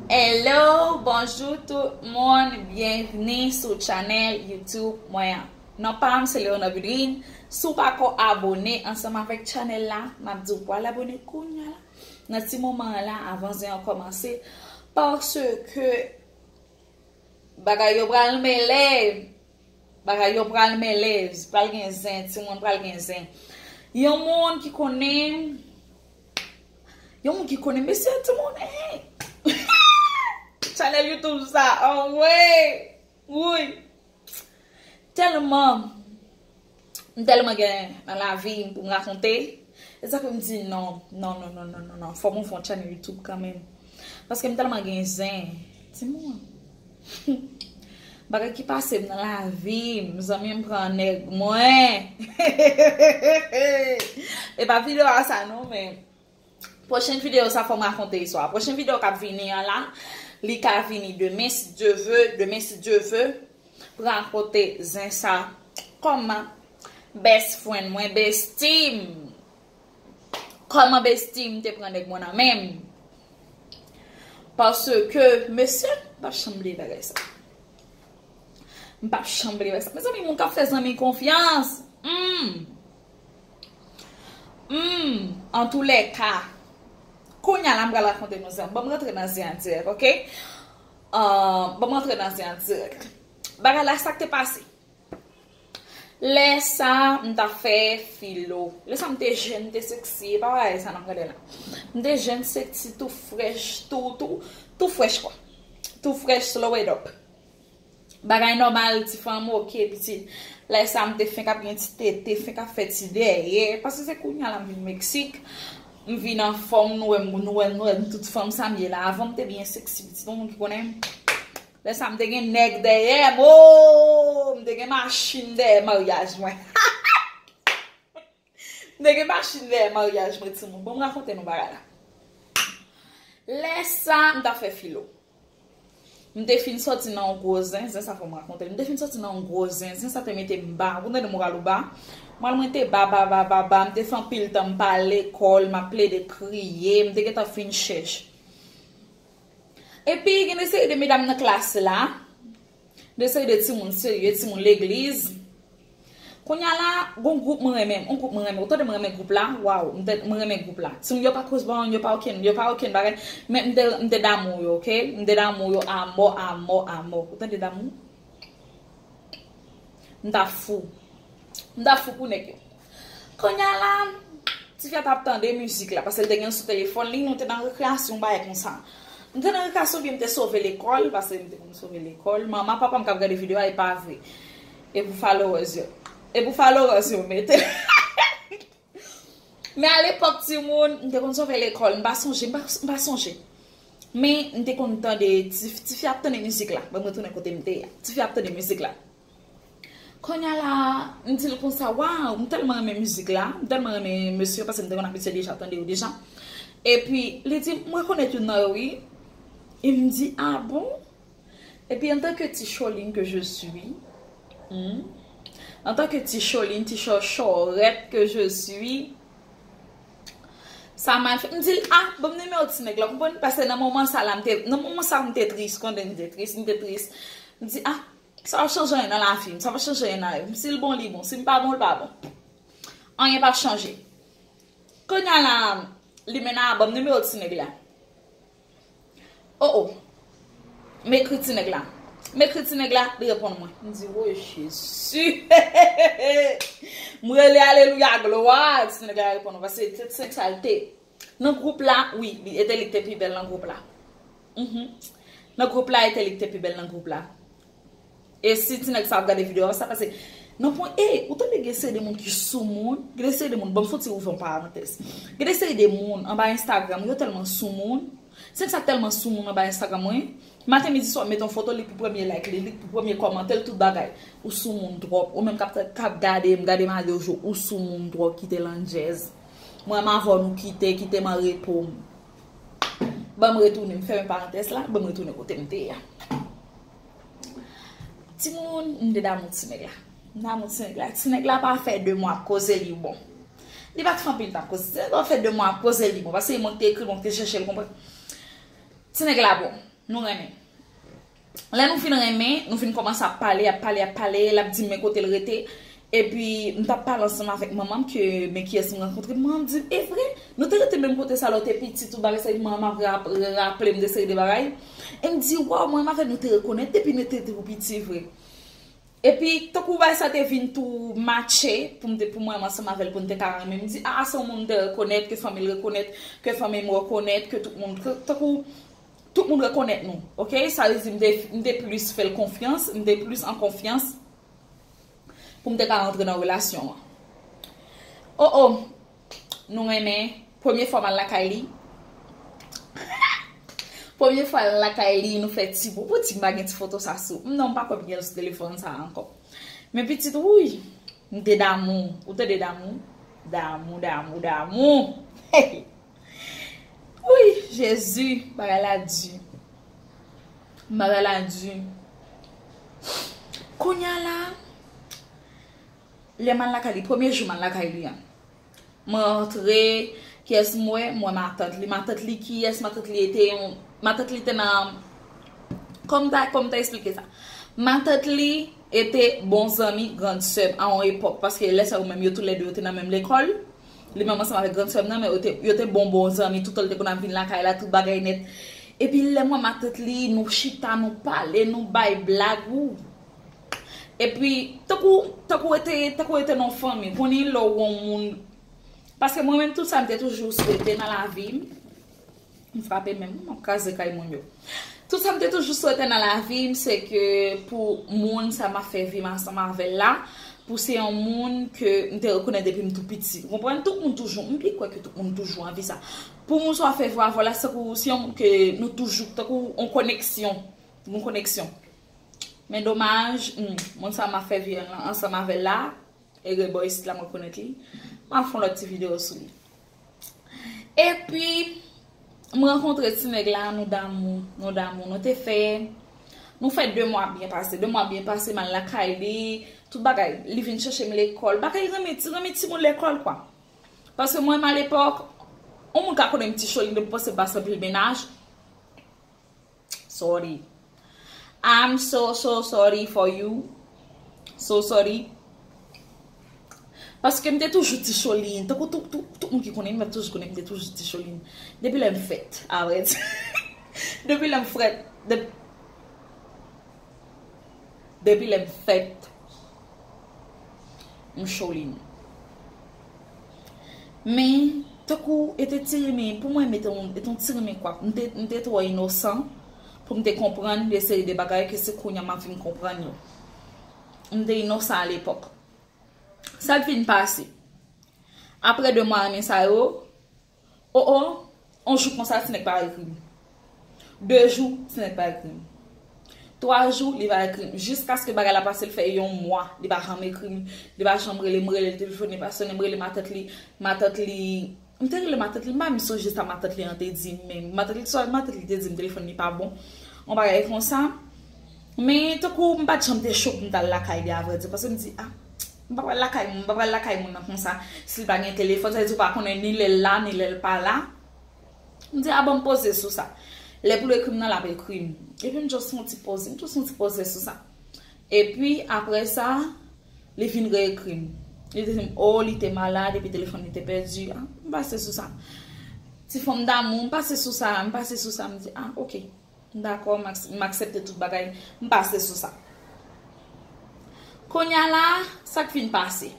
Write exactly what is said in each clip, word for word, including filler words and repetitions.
Hello, bonjou tout moun, byenvni sou chanèl YouTube mwen an. Non pa m se Leona Vidrine. Si w pako abone ansanm avèk chanèl la, m ap di w pou al abone kounya la, nan ti moman an la, avan zen an kòmanse, paske bagay yo pral mele. Bagay yo pral mele, pral gen zen, timoun pral gen zen. Yon moun ki konnen, yon moun ki konnen, mesye, timoun, eh! Chanèl YouTube sa, anmwey! Wouyy! Tèlman, m tèlman gen nan lavi m pou m rakonte. E sa fè m di non, non, non, non, non, non, non. Fò m fè yon chanèl YouTube kanmenm. Paske m tèlman gen zen. Timoun. Bagay ki pase m nan lavi m, zanmi m pran nèg mwen. E pa videyo a sa non, men pwochen videyo sa fò m rakonte istwa. Pwochen videyo k ap vini an la, li ka vini demen si Dye ve, demen si Dye ve, pou rakonte zen sa. Kòman best friend mwen, bestie m, kòman bestie m te pran nèg mwen nan men m. Paske, mesye, m p ap janm bliye bagay sa. M p ap janm bliye bagay sa. Mezanmi, moun k ap fè zanmi konfyans. Hmm. Hmm. Antoulèka, kounya la, m pral rakonte nou zen. Ban m rantre nan zen an dirèk, oke? Ah, ban m rantre nan zen an dirèk. Bagay la, sa k te pase? Lè sa, m t ap fè filo. Lè sa, m te jèn, m te seksi. E pa bagay sa n ap gade la. M te jèn, seksi, tou frèch, tou, tou, tou frèch, kwa. Tou frèch, slow it up. Bagay nòmal, ti fanm, oke, pitit. Lè sa, m te fenk ap gen ti tete, fenk ap fè ti dèyè. Paske se kounya la, m vin Meksik. M vin anfòm, nou wè m, nou wè m, nou wè m, tout fanm sa m ye la. Avan, m te byen seksi, pitit. Bon, moun ki konnen m. Lè sa, m te gen nèg dèyè m. Oh! M te gen machin dèyè maryaj mwen. M te gen machin dèyè maryaj mwen, timoun. Bon, m rakonte nou bagay la. Lè sa, m t ap fè filo. M te fin sòti nan yon gwo zen, zen sa fò m rakonte l. M te fin sòti nan yon gwo zen, zen sa te mete m ba. Ou tande moral ou ba? Moral mwen te ba, ba, ba, ba, ba. M te fè anpil tan m pa lekòl, m ap plede kriye, m te gentan fin chèch. Epi, gen de seri de medam nan klas la, de seri de timoun serye, timoun legliz. Kounya la, gon gwoup mwen renmen, yon gwoup mwen renmen. Ou tande mwen renmen gwoup la? Waw, m te, mwen renmen gwoup la. Timoun yo pa koz ban, yo pa okenn, yo pa okenn bagay. Men m te, m te damou yo, oke? M te damou yo amò, amò, amò. Ou tande damou? M ta fou. M ta fou pou nèg yo. Kounya la, tifi a t ap tande mizik la, paske l te gen l sou telefòn li, nou te nan rekreyasyon, bagay konsa. Nou te nan rekreyasyon, byen m te sove lekòl, paske m te konn sove lekòl. Manman, papa m k ap gade videyo a, e pa vre. E pou followers yo. E pou followers yo, mete. Men alepòk, timoun, m te konn sove lekòl, m pa sonje, m pa, m pa sonje. Men m te konn tande, ti, tifi ap tande mizik la. Ban m retounen kote m te ye a. Tifi ap tande mizik la. Kounya la, m di l konsa, waw, m tèlman renmen mizik la, m tèlman renmen mesye, paske m te konn abitye deja tande yo deja. Epi, li di, m rekonèt youn nan yo, wi. E m di, a bon? Epi, antanke ti cholin ke je suis, hmm, antanke ti cholin, ti chòchòrèt ke je suis, sa mal fèt. M di l, a, ban m nimewo ti nèg la, konprann? Paske nan moman sa la, m te, nan moman sa, m te tris, konnen m te tris, m te tris. M di, a, sa pa chanje anyen nan lavi m, sa pa chanje anyen nan lavi m. Si l bon, li bon. Si l pa bon, l pa bon. Anyen pa chanje. Kounya la, li mennen a ban m nimewo ti nèg la. O, o. M ekri ti nèg la. M ekri ti nèg la, li reponn mwen. M di, o Jezi. M rele alelouya, glwa, ti nèg la reponn mwen. Paske se senk sa l te. Nan gwoup la, wi, li, e te li k te pi bèl nan gwoup la. Mhm. Nan gwoup la, e te li k te pi bèl nan gwoup la. E si ti nèg sa ap gade videyo a, sa pase. Nan pwen, e, ou tande gen seri de moun ki sou moun, gen de seri de moun, ban m fon ti ouvri yon parantèz. Gen de seri de moun anba Instagram, yo tèlman sou moun. Se sa tèlman sou moun anba Instagram mwen. Maten, midi, swa, met yon foto, li pou premye like li, li pou premye kòmantè l, tout bagay. Ou sou moun twòp. Ou menm k ap, k ap gade m, gade m a de jou, ou sou moun twòp, kite landjèz. Mwen, m avè w, nou kite, kite m an repo m. Ban m retounen, m fèmen parantèz la, ban m retounen kote m te ye a. Timoun, m te damou ti nèg la. M damou ti nèg la. Ti nèg la pa fè de mwa ap koze li bon. Li pa t fè anpil tan ap koze. Ti nèg la pa fè de mwa ap koze li bon. Paske e mwen ki te ekri l, mwen ki te chèche l, konprann. Ti nèg la bon. Nou renmen. Lè nou fin renmen, nou fin kòmanse ap pale, ap pale, ap pale, l ap di m men kote l rete. Epi, m t ap pale ansanm avèk manman m ke men kiyès m rankontre. Manman m di, e vre? Nou te rete menm kote sa lè w te piti, tout bagay sa, epi manman m ap rap- raple m de seri de bagay. E m di, waw, mwen avè nou te rekonèt depi nou te tou piti vre. Epi, tankou bagay sa te vin tou matche pou m te, pou mwen ansanm avè l, pou n te ka renmen. M di, a, se yon moun m te rekonèt, ke fanmi l rekonèt, ke fanmi m rekonèt, ke tout moun, ke, tankou tout moun rekonèt nou, oke? Sa vle di m te, m te plis fè l konfyans, m te plis an konfyans pou m te ka rantre nan relasyon an. O, o, nou renmen, premye fwa m al lakay li. Premye fwa l lakay li, nou fè ti bout, ti m pa gen ti foto sa sou. M non, m pa kwè m gen l sou telefòn sa ankò. Men pitit, wouy, m te damou. Ou tande damou? Damou, damou, damou. Wouy, Jezi, bagay la di. Bagay la di. Kounye a la, lè m al lakay li, premye jou m al lakay li a, m rantre, kiyès m wè? M wè matant li. Matant li kiyès? Matant li ete yon, matant li te nan, kòm ta, kòm ta eksplike sa? Matant li ete bon zanmi grann sè m a yon epòk, paske lè sa yo menm yo toulède yo te nan menm lekòl. Li menm ansanm avèk grann sè m nan, men yo te, yo te bon bon zanmi, toutan l te konn ap vin lakay la, tout bagay nèt. Epi lè m wè matant li, nou chita, nou pale, nou bay blag, ou. Epi, tankou, tankou ete, tankou ete nan fanmi. Konnen lè w wè yon moun. Paske mwen menm, tout sa m te toujou swete nan lavi m, m frape menm, m ap kraze kay moun yo. Tout sa m te toujou swete nan lavi m, se ke pou moun sa m ap fè vi m ansanm avè l la, pou se yon moun ke m te rekonèt depi m tou piti. Ou konprann? Tout moun toujou, m pi kwè ke tout moun toujou anvi sa. Pou moun sa w ap fè vi w avè l la, se tankou se yon moun ke nou toujou, tankou yon koneksyon. Yon koneksyon. Men domaj, hmm, moun sa m ap fè vi an- ansanm avè l la, e rebò isit la m rekonèt li. M ap fè yon lòt ti videyo sou li. Epi, m rankontre ti nèg la, nou damou, nou damou, nou te fè, nou fè de mwa byen pase, de mwa byen pase, m al lakay li, tout bagay, li vin chèche m lekòl, bagay renmen ti, renmen timoun lekòl, kwa. Paske mwen menm alepòk, yon moun ka konnen m ti cho, li panse m pase anpil mennaj. Sorry. I'm so, so sorry for you. So sorry. Paske m te toujou ti cholin. Tankou tout, tout, tout moun ki konnen m, yo toujou konnen m te toujou ti cholin. Depi lè m fèt, a vrè di. Depi lè m fèt. Dep- Depi lè m fèt, m cholin. Men, tankou, e te ti renmen, pou mwen, mete yon, e te yon ti renmen kwak. M te, m te twò inosan pou m te konprann de seri de bagay ke se kounye a m ap vin konprann yo. M te inosan alepòk. Sa k vin pase? Apre de mwa renmen sa yo, o, o, yon jou konsa, ti nèg pa ekri m. De jou, ti nèg pa ekri m. Twa jou, li pa ekri m. Jiskaske bagay la pase, l fè yon mwa, li pa janm ekri m. Li pa janm rele m, rele l, telefòn li pa sonnen, m rele matant li, matant li, m te rele matant li, m pa menm sonje sa matant li an te di m, men matant li, sa matant li te di m, telefòn li pa bon. Yon bagay konsa. Men, tankou m pa t janm te cho pou m t al lakay li, a vrè di, paske m di, a, m pa pral lakay moun, m pa pral lakay moun nan konsa. Si l pa gen telefòn, sa vle di ou pa konnen ni lè l la, ni lè l pa la. M di, a bon, m poze sou sa. Lè pou l ekri m nan, l ap ekri m. Epi m just fè yon ti poze, m just fè yon ti poze sou sa. Epi, apre sa, li vin reekri m. Li te di m, o, li te malad, epi telefòn li te pèdi. A, m pase sou sa. Ti fanm damou, m pase sou sa, m pase sou sa, m di, a, oke. M dakò, m ak- m aksepte tout bagay, m pase sou sa. Kounye a la, sa k fin pase?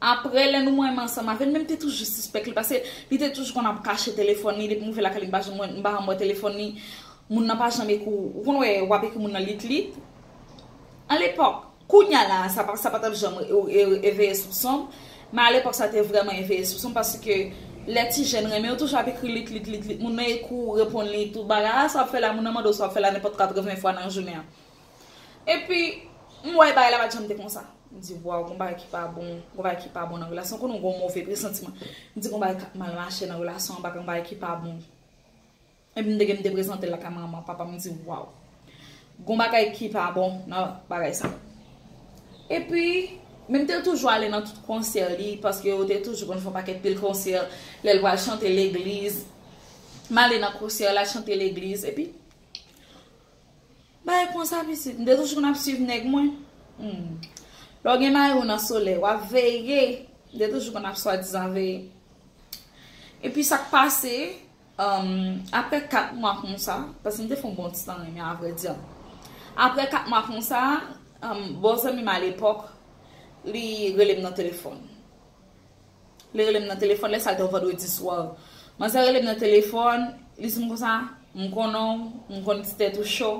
Apre, lè nou mwen ansanm avè l, men m te toujou sispèk li, paske li te toujou konn ap kache telefòn li, depi m rive lakay li, m pa janm wè, m pa janm wè telefòn li, moun nan pa janm ekri w, ou konn wè, w ap ekri moun nan lit lit. Alepòk, kounye a la, sa pa, sa pa t ap janm e- e- eveye soupson m, men alepòk sa te vrèman eveye soupson m, paske lè ti jèn renmen, yo toujou ap ekri lit lit lit lit, moun nan ekri w, reponn li, tout bagay, a, sa w ap fè la, moun nan mande w sa w ap fè la nenpòt katreven fwa nan jounen an. Epi, m wè bagay la pa t janm te konsa. M di, waw, gon bagay ki pa bon, gon bagay ki pa bon nan relasyon, konnen w gon move presantiman. M di, gon bagay k ap mal mache nan relasyon an, gon bagay ki pa bon. Epi m te gen, m te prezante l lakay manman, papa m, m di, waw. Gon bagay ki pa bon nan bagay sa. Epi, men m te toujou ale nan tout konsè li, paske yo te toujou konn fè yon pakèt pil konsè, lè l pral chante legliz. M ale nan konsè, l al chante legliz, epi bagay konsa, pitit. M te toujou konn ap swiv nèg mwen. Hmm. Lè w gen mari w nan solèy, w ap veye. M te toujou konn ap swadizan veye. Epi sa k pase, um, apre kat mwa konsa, paske m te fè yon bon ti tan renmen, avrèdi. Apre kat mwa konsa, um, bon zanmi m alepòk, li rele m nan telefòn. Li rele m nan telefòn, lè sa l te yon vandredi swa. Manzè rele m nan telefòn, li di m konsa, "M konnen w, m konn ti tèt ou cho.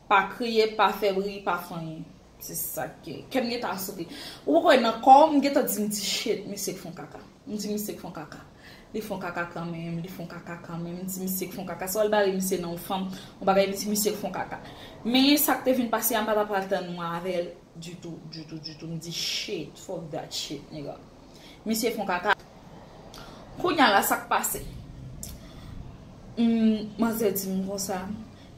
Pa kriye, pa fè bri, pa fè anyen." Se sa k gen. Kè m gentan sote. Ou poko wè nan kò w, m gentan di, m di, "Shit, misye k fè yon kaka." M di, "Misye k fè yon kaka." Li fè yon kaka kanmenm, li fè yon kaka kanmenm. M di, "Misye k fè yon kaka." Sa w al bare misye nan yon fanm, yon bagay, m di, "Misye k fè yon kaka." Men sa k te vin pase a, m pa t ap pral tann mwen avè l ditou, ditou, ditou. M di, "Shit, fuck that shit, nigga." Misye fè yon kaka. Kounye a la, sa k pase? Hmm, manzè di m konsa,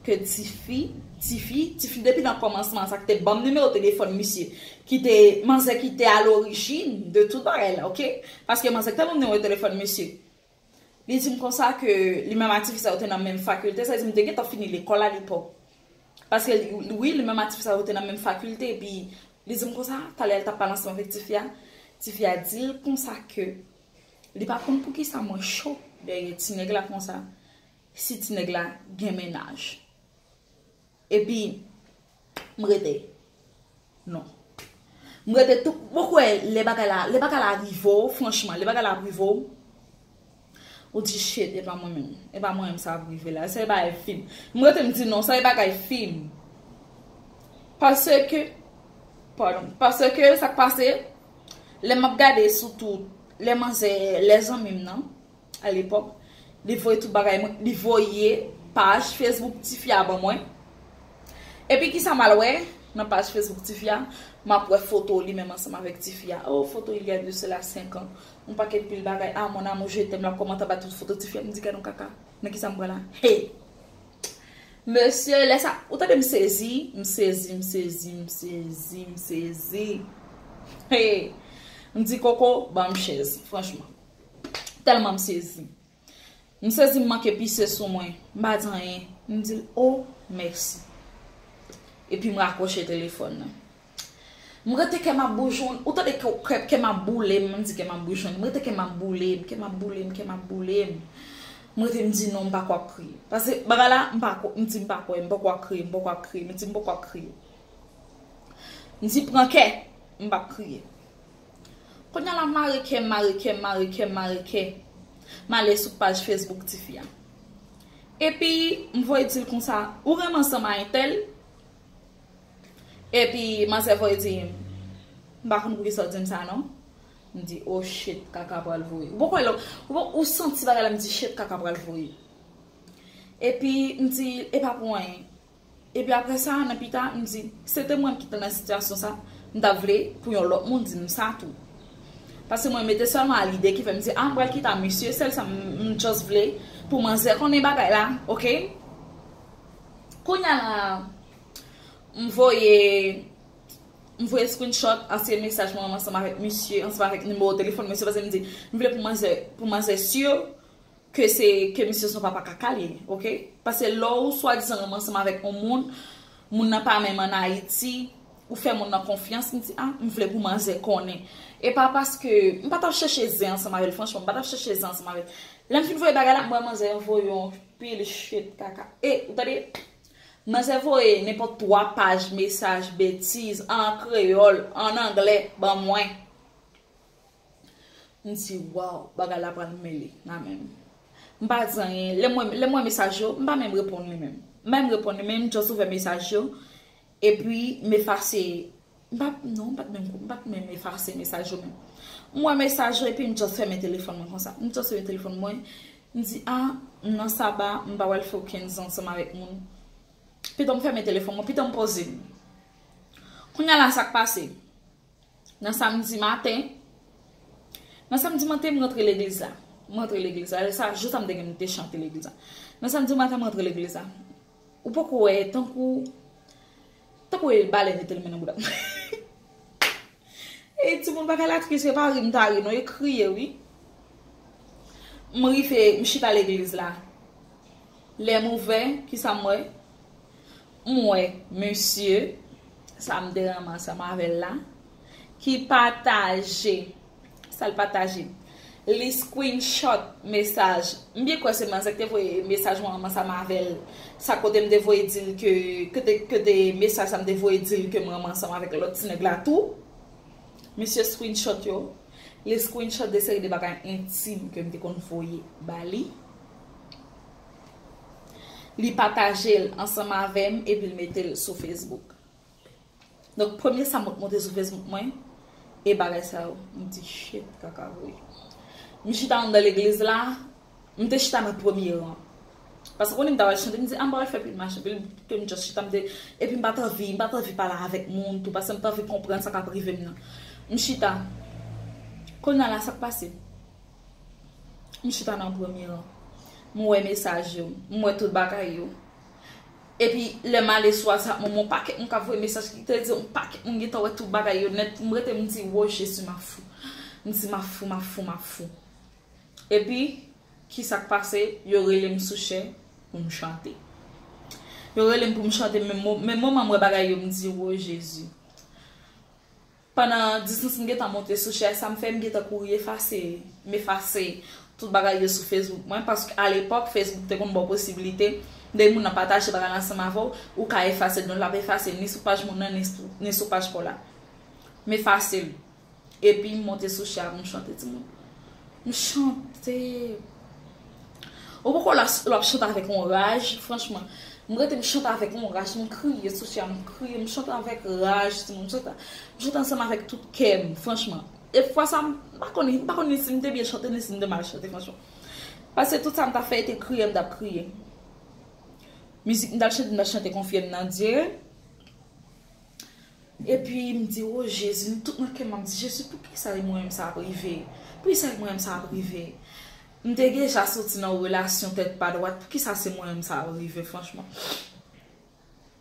ke tifi, tifi, tifi depi nan kòmansman, sa k te ban m nimewo telefòn misye, ki te, manzè ki te alorijin de tout bagay la, oke? Paske manzè ki te ban m nimewo telefòn misye, li di m konsa ke li menm ak tifi sa yo te nan menm fakilte, sa di m te gentan fini lekòl alepòk. Paske li, wi, li menm ak tifi sa yo te nan menm fakilte, epi li di m konsa, talè l t ap pale ansanm avèk tifi a, tifi a di l konsa ke li pa konn poukisa mwen cho dèyè ti nèg la konsa, si ti nèg la gen mennaj. Epi, m rete. Non. M rete tou, ou kwè lè bagay la, lè bagay la rive w, franchman, lè bagay la ap rive w, ou di, "Shit, e pa mwen menm. E pa mwen menm sa ap rive la. Se bagay fim." M rete, m di, "Non, sa e bagay fim." Paske, pardon, paske sa k pase, lè m ap gade sou tout, lè manzè, lè zanmi m nan, alepòk, li voye tout bagay mwen, li voye paj Facebook tifi a ban mwen. Epi kisa m al wè nan paj Facebook tifi a? M ap wè foto li menm ansanm avèk tifi a. Oh, foto il y a de cela cinq ans. Yon pakèt pil bagay. Ah, mon amour, je t'aime, l ap kòmante anba tout foto tifi a. M di, "Gad yon kaka. Nan kisa m pran la?" Hey! Mesye, lè sa, ou tande m sezi, m sezi, m sezi, m sezi, m sezi. Hey! M di, "Koko, ban m chèz, franchman." Tèlman m sezi. M sezi, m manke pise sou mwen. M pa di anyen. M di l, "O, mèsi." Epi m rakwoche telefòn nan. M rete kè m ap boujonnen. Ou tande kè, kè, kè m ap boule m, m di kè m ap boujonnen. M rete kè m ap boule m, kè m ap boule m, kè m ap boule m. M rete m di, "Non, m pa kwè ap kriye." Paske bagay la, m pa kwè, m di m pa kwè, m poko ap kriye, m poko ap kriye, m di m poko ap kriye. M di, "Pran kè, m p ap kriye." Kounye a la, m mare kè, m mare kè, m mare kè, m mare kè. M ale sou paj Facebook tifi a. Epi, m voye di l konsa, "Ou renmen ansanm a entèl?" Epi, manzè voye di m, "M pa konn poukisa w di m sa, non." M di, "Oh shit, kaka pral voye." Ou poko wè lè, ou, ou santi bagay la, m di, "Shit, kaka pral voye." Epi, m di, "E pa pou anyen." Epi apre sa, nan pita, m di, "Se te mwen ki te nan sitiyasyon sa, m ta vle pou yon lòt moun di m sa tou." Paske mwen mete sèlman a lide ki fè m di, "A, m pral kite a misye, sèl sa m, m just vle pou manzè konnen bagay la, oke?" Kounye a la, m voye, m voye screenshot ansyen mesaj mwen ansanm avèk misye, ansanm avèk nimewo telefòn misye, paske m di, "M vle pou manzè, pou manzè si ke se, ke misye se yon papa kaka li ye, oke?" Paske lè w swadizan renmen ansanm avèk yon moun, moun nan pa menm ann Ayiti, ou fè moun nan konfyans, m di, "A, m vle pou manzè konnen." E pa paske, m pa t ap chèche zen ansanm avè l, franchman, m pa t ap chèche zen ansanm avè l. Lè m fin voye bagay la, m wè manzè voye yon pil shit kaka. E, ou tande, manzè voye nenpòt twa paj mesaj betiz an kreyòl, an anglè, ban mwen. M di, "Waw, bagay la pral mele nan men m." M pa di anyen. Lè m wè, lè m wè mesaj yo, m pa menm reponn li menm. M pa menm reponn li menm, m just ouvè mesaj yo. Epi, m efase. M pa, non, m pa t menm, m pa t menm efase mesaj yo menm. M wè mesaj yo, epi m just fèmen telefòn mwen konsa. M just fèmen telefòn mwen. M di, "A, m nan saba, m pa pral fè okenn zen ansanm avèk moun." Pito m fèmen telefòn mwen, pito m poze m. Kounye a la, sa k pase? Nan samdi maten, nan samdi maten, m rantre legliz la. M rantre legliz la. Lè sa, jou sa m te gen, m te chante legliz la. Nan samdi maten, m rantre legliz la. Ou poko wè, tankou, tankou e balèn mete l men nan bouda m. E timoun, bagay la tris, e pa ri m ta ri, non, e kriye, wi. M rive, m chita legliz la. Lè m ouvè, kisa m wè? M wè mesye sa m te renmen ansanm avè l la, ki pataje, sa l pataje? Li screenshot mesaj. M byen kwè se mwen sa k te voye mesaj mwen renmen ansanm avè l. Sa kote m te voye di l ke, ke te, ke te mesaj sa m te voye di l ke m renmen ansanm avèk lòt ti nèg la tou. Mesye screenshot yo. Li screenshot de seri de bagay entim ke m te konn voye ba li. Li pataje l ansanm avè m epi l mete l sou Facebook. Donk, premye sa m monte sou Facebook mwen, e bagay sa yo. M di, "Shit, kaka vre." M chita anndan legliz la, m te chita nan premye ran. Paske konnen m ta pral chante, m di, "A, m pa pral fè pil mache, pil ke m just chita, m te," epi m pa t anvi, m pa t anvi pale avèk moun tou, paske m t anvi konprann sa k ap rive m nan. M chita. Kounye a la, sa k pase? M chita nan premye ran. M wè mesaj yo, m wè tout bagay yo. Epi, lè m ale sou WhatsApp mwen, m wè yon pakèt moun k ap voye mesaj ki te di yon pakèt moun gentan wè tout bagay yo nèt. M rete, m di, "Wo, Jezi, m ap fou." M di, "M ap fou, m ap fou, m ap fou." Epi, kisa k pase? Yo rele m sou chè pou m chante. Yo rele m pou m chante, men mo-, men moman m wè bagay yo, m di, "Wo, Jezi." Pandan distans m gentan monte sou chè, sa m fè, m gentan kouri efase, m efase tout bagay yo sou Facebook mwen, paske alepòk, Facebook te konn ba w posiblite, depi moun nan pataje bagay la ansanm avè w, ou ka efase l, donk l ap efase ni sou paj moun nan, ni sou, ni sou paj pa w la. M efase l. Epi m monte sou chè a pou m chante, timoun. M chante. Ou poko la, l ap chante avèk yon raj, franchman. M rete m chante avèk yon raj, m kriye sou chè a, m kriye, m chante avèk raj, timoun. M chante, m chante ansanm avèk tout kè m, franchman. E fwa sa, m pa konn, m pa konn ni si m te byen chante, ni si m te mal chante, franchman. Paske tout sa m t ap fè, e te kriye m t ap kriye. Mizik m t ap chante, m t ap chante Konfye m nan Dye. Epi m di, "O Jezi," m tout nan kè m, m di, "Jezi, poukisa e mwen menm sa ap rive? Poukisa e mwen menm sa ap rive?" M te deja soti nan yon relasyon tèt pa dwat, poukisa se mwen menm sa ap rive, franchman?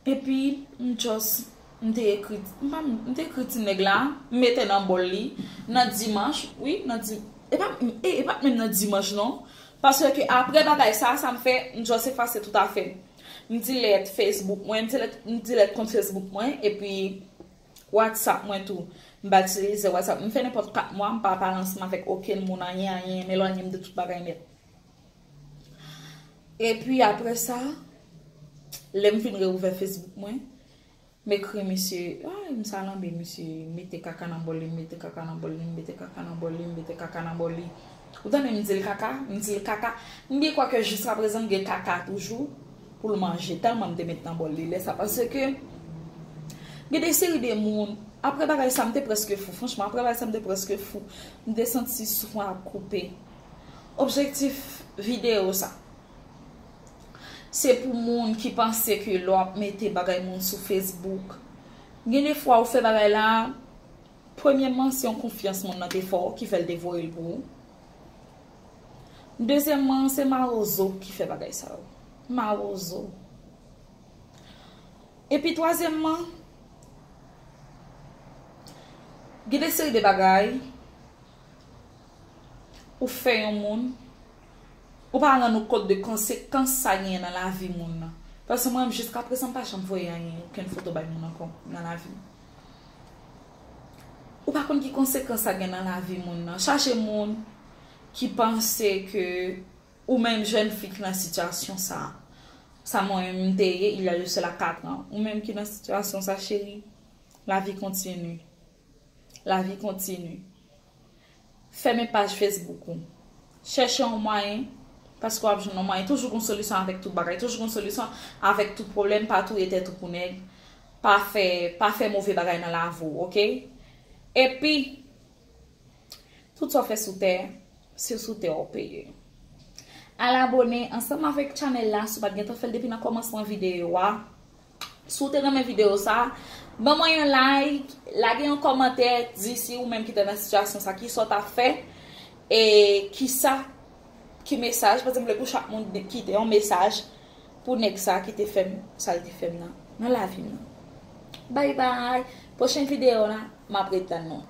Epi, m just, m te ekri, m pa, m te ekri ti nèg la, m mete nan bòl li, nan dimanch, wi, nan di, e pa, e, e pa t menm nan dimanch, non, paske apre bagay sa, sa m fè, m just efase tout afè m. M delete Facebook mwen, m delete, m delete kont Facebook mwen, epi WhatsApp mwen tou. M pa itilize WhatsApp. M fè nenpòt kat mwa, m pa pale ansanm avèk okenn moun, anyen, anyen, m elwanye m de tout bagay nèt. Epi apre sa, lè m fin reouvè Facebook mwen, m ekri misye, ay, m salanbe misye, m mete kaka nan bòl li, m mete kaka nan bòl li, m mete kaka nan bòl li, m mete kaka nan bòl li. Ou tande m di l kaka, m di l kaka. M byen kwè ke jiskaprezan m gen kaka toujou pou l manje, tèlman m te met nan bòl li lè sa. Paske gen de seri de moun, apre bagay sa, m te prèske fou. Franchman, apre bagay sa, m te prèske fou. M te santi souf mwen ap koupe. Objektif videyo sa, se pou moun ki panse ke lè w ap mete bagay moun sou Facebook, gen de fwa ou fè bagay la, premyèman, se yon konfyans moun nan te fè w ki fè l te voye l pou ou. Dezyèmman, se mawozo ki fè bagay sa yo. Mawozo. Epi twazyèmman, gen de seri de bagay ou fè yon moun, ou pa rann ou kont de konsekans sa genyen nan lavi moun nan. Paske mwen menm, jiskaprezan, m pa janm voye anyen, okenn foto bay moun ankò nan lavi m. Ou pa konn ki konsekans sa gen nan lavi moun nan. Chache moun ki panse ke ou menm jèn fi ki nan sitiyasyon sa, sa mwen menm m te ye, il y a de cela quatre ans. Ou menm ki nan sitiyasyon sa, cheri, la vie continue. La vie continue. Fèmen paj Facebook ou. Chèche yon mwayen, paske w ap jwenn yon mwayen. Toujou gon solisyon avèk tout bagay. Toujou gon solisyon avèk tout pwoblèm. Pa touye tèt ou pou nèg. Pa fè, pa fè move bagay nan lavi w, oke? Epi, tout sa w fè sou tè, se sou tè w peye. Al abone ansanm avèk chanèl la si w pa t gentan fè l depi nan kòmansman videyo a. Si w te renmen videyo sa, ban mwen yon like, lage yon kòmantè, di si ou menm ki te nan sitiyasyon sa, kisa w t ap fè, e kisa, ki mesaj, paske m vle pou chak moun kite yon mesaj pou nèg sa ki te fè m sa l te fè m nan, nan lavi m nan. Bye bye. Pwochen videyo la, m ap ret tann nou.